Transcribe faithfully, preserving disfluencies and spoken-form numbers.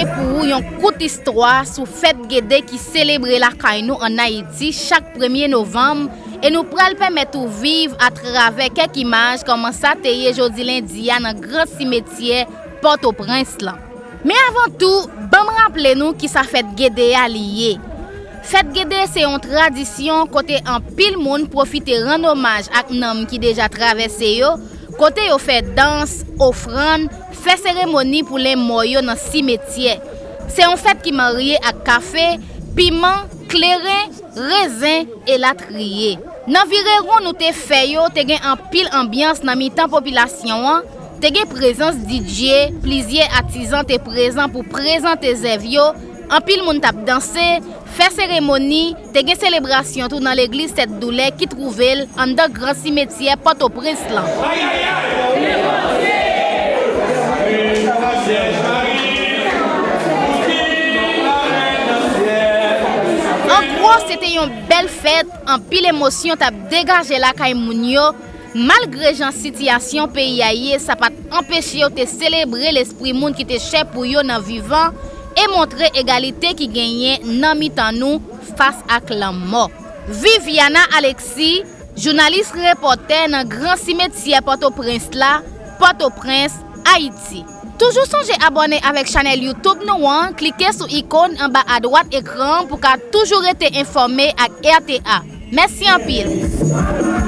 pou ou yon kout istwa sou fèt Gede ki selebre lakay nou ann Ayiti chak premye novanm, e nou pral pèmèt ou viv atravè kèk imaj kòman sa te ye jodi lendi a nan gran simetyè Pòtoprens lan. Men avan tou, ban m raple nou kisa fèt Gede a li ye. Fèt Gede se yon tradisyon kote anpil moun pwofite rann omaj ak nanm ki deja travèse yo, kote yo fè dans, ofrann, fè seremoni pou lenmò yo nan simetyè. Se yon fèt ki marye ak kafe, piman, kleren, rezen, elatriye. Nan vire won nou te fè yo, te gen anpil anbyans nan mitan popilasyon an, te gen prezans D J, plizyè atizan te prezan pou prezante zèv yo, anpil moun t ap danse, fè seremoni, te gen selebrasyon tou nan legliz Tèt Doulè ki twouve l anndan gran simetyè Pòtoprens lan. An gwo, se te yon bèl fèt, anpil emosyon t ap degaje lakay moun yo. Malgre jan sitiyasyon peyi a ye, sa pa t anpeche yo te selebre lespri moun ki te chè pou yo nan vivan e montre egalite ki genyen nan mitan nou fas ak lanmò. Viviana Alexis, jounalis repòtè nan gran simetyè Pòtoprens la, Pòtoprens, Ayiti. Toujou sonje abòne avèk chanèl YouTube nou an, klike sou ikòn anba adwat ekran an pou ka toujou rete enfòme ak R T A. Mèsi anpil!